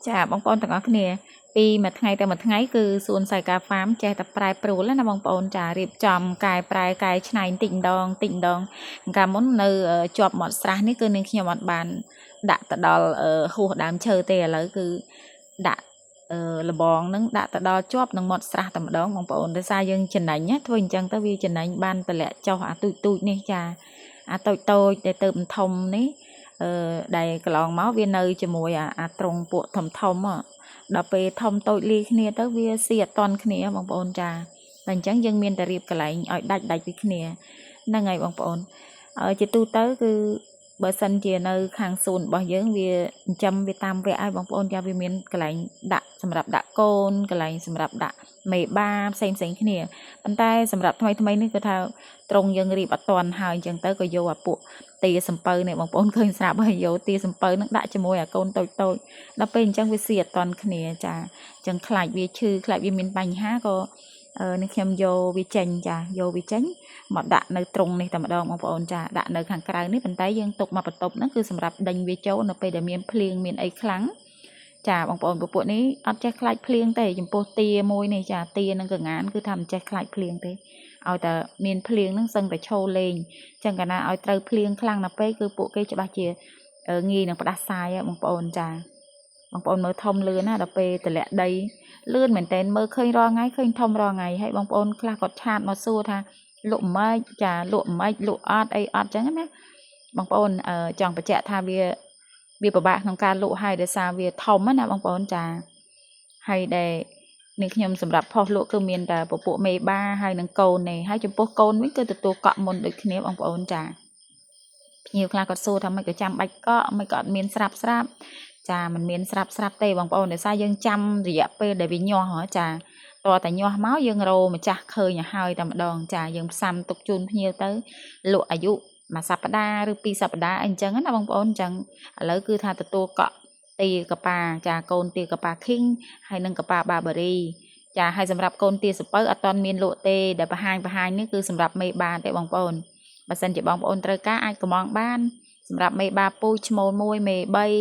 ចាបងប្អូនទាំងអស់គ្នាពីមួយថ្ងៃទៅមួយថ្ងៃគឺសួនសៃកាហ្វាមចេះតែប្រែប្រួលណាបងប្អូនចារៀបចំកែប្រែកែច្នៃបន្តិចម្ដងបន្តិចម្ដងកាលមុននៅជាប់មាត់ស្រះនេះគឺនាងខ្ញុំអត់បានដាក់ទៅដល់ហួសដើមឈើទេឥឡូវគឺដាក់លបងនឹងដាក់ទៅដល់ជាប់នឹងមាត់ស្រះតែម្ដងបងប្អូនដោយសារយើងចំណេញណាធ្វើអញ្ចឹងទៅវាចំណេញបានតម្លាក់ចុះអាទូចទូចនេះចាអាតូចតូចដែលទៅធំនេះអឺដែលកន្លងមកវានៅជាមួយអាត្រង់ពួកធំធំដល់ពេលធំតូចលីគ្នាទៅវាស៊ីអត់តន់គ្នាបងប្អូនចាតែអញ្ចឹងយើងមានតែរៀបកន្លែងឲ្យដាច់ដាច់ពីគ្នាហ្នឹងហើយបងប្អូនជាទូទៅគឺបើសិនជានៅខាងសួនរបស់យើងវាចិញ្ចឹមវាតាមវគ្គឲ្យបងប្អូនចាវាមានកន្លែងដាក់សម្រាប់ដាក់កូនកន្លែងសម្រាប់ដាក់មេបាផ្សេងផ្សេងគ្នាប៉ុន្តែសម្រាប់ថ្មីថ្មីនេះគឺថាត្រង់យើងរៀបអត់តាន់ហើយអញ្ចឹងទៅក៏យកអាពួកទាសំពៅនេះបងប្អូនឃើញស្រាប់ហើយយកទាសំពៅនឹងដាក់ជាមួយអាកូនតូចតូចដល់ពេលអញ្ចឹងវាស៊ីអត់តាន់គ្នាចាអញ្ចឹងខ្លាចវាឈឺខ្លាចវាមានបញ្ហាក៏នេះខ្ញុំយកវាចេញចាយកវាចេញមកដាក់នៅត្រង់នេះតែម្ដងបងប្អូនចាដាក់នៅខាងក្រៅនេះប៉ុន្តែយើងទុកមកបន្ទប់ហ្នឹងគឺសម្រាប់ដេញវាចូលនៅពេលដែលមានភ្លៀងមានអីខ្លាំងចាបងប្អូនពពួកនេះអត់ចេះខ្លាចភ្លៀងទេចំពោះទាមួយនេះចាទានឹងកងានគឺថាមិនចេះខ្លាចភ្លៀងទេឲ្យតែមានភ្លៀងហ្នឹងសឹងតែឈោលេងចឹងកាលណាឲ្យត្រូវភ្លៀងខ្លាំងណាស់ពេកគឺពួកគេច្បាស់ជាងាយនឹងផ្ដាសាយបងប្អូនចាបងប្អូនមើលធំលឿនណាដល់ពេលតម្លាក់ដីលឿនមែនតើមើលឃើញរាល់ថ្ងៃឃើញធំរាល់ថ្ងៃហើយបងប្អូនខ្លះគាត់ chat មកសួរថាលក់ម៉េចចាលក់ម៉េចលក់អត់អីអត់ចឹងណាបងប្អូនចង់បញ្ជាក់ថាវាវាពិបាកក្នុងការលក់ហើយដោយសារវាធំណាបងប្អូនចាហើយដែលនេះខ្ញុំសម្រាប់ផុសលក់គឺមានតែពពួកមេបាហើយនឹងកូននេះហើយចំពោះកូនវិញគឺទទួលកក់មុនដូចគ្នាបងប្អូនចាភ្ញៀវខ្លះគាត់សួរថាមិនក៏ចាំបាច់កក់មិនក៏អត់មានស្រាប់ស្រាប់ចាมันមានស្រាប់ស្រាប់ទេបងប្អូនដោយសារយើងចាំរយៈពេលដែលវាញាស់ហ៎ចាតើតែញាស់មកយើងរោម្ចាស់ឃើញឲ្យហើយតែម្ដងចាយើងផ្សំទុកជូនភ្ញៀវទៅលក់អាយុមួយសប្តាហ៍ឬពីរសប្តាហ៍អីអញ្ចឹងណាបងប្អូនអញ្ចឹងឥឡូវគឺថាទទួលកក់ទាកប៉ាចាកូនទាកប៉ាឃីងហើយនិងកប៉ាបាបារីចាហើយសម្រាប់កូនទាសពៅអត់ទាន់មានលក់ទេដែលបង្ហាញបង្ហាញនេះគឺសម្រាប់មេបាទេបងប្អូនបើសិនជាបងប្អូនត្រូវការអាចកំងបានសម្រាប់មេបាពូជឈ្មោល1មេ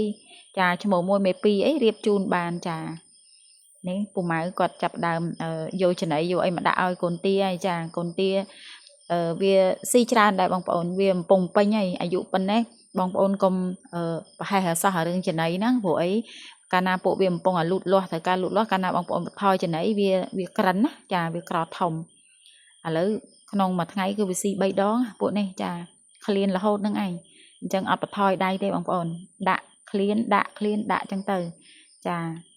3ចាឈ្មោះ1មេ2អីរៀបជូនបានចានេះពូម៉ៅគាត់ចាប់ដើមយកចំណីយកអីមកដាក់ឲ្យកូនទាហើយចាកូនទាវាស៊ីច្រើនដែរបងប្អូនវាកំពុងពេញហើយអាយុប៉ុណ្ណេះបងប្អូនកុំប្រហែសសោះរឿងចំណីហ្នឹងព្រោះអីកាលណាពួកវាកំពុងឲ្យលូតលាស់ត្រូវការលូតលាស់កាលណាបងប្អូនបន្ថយចំណីវាវាក្រិនណាចាវាក្រធំឥឡូវក្នុងមួយថ្ងៃគឺវាស៊ី3ដងពួកនេះចាឃ្លានរហូតនឹងឯងអញ្ចឹងអត់បន្ថយដៃទេបងប្អូនដាក់ឃ្លានដាក់ឃ្លានដាក់អញ្ចឹងទៅចា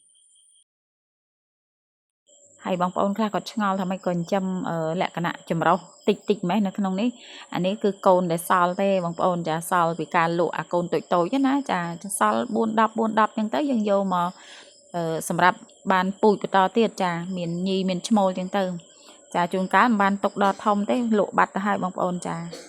ហើយបងប្អូនខ្លះគាត់ឆ្ងល់ថាម៉េចក៏ចិញ្ចឹមលក្ខណៈចម្រុះតិចតិចម៉េះនៅក្នុងនេះអានេះគឺកូនដែលសល់ទេបងប្អូនចាសល់ពីការលក់អាកូនតូចតូចណាចាសល់4 10 4 10អញ្ចឹងទៅយើងយកមកសម្រាប់បានពូជបន្តទៀតចាមានញីមានឈ្មោលអញ្ចឹងទៅចាជួនកាលមិនបានទុកដល់ធំទេលក់បាត់ទៅហើយបងប្អូនចា។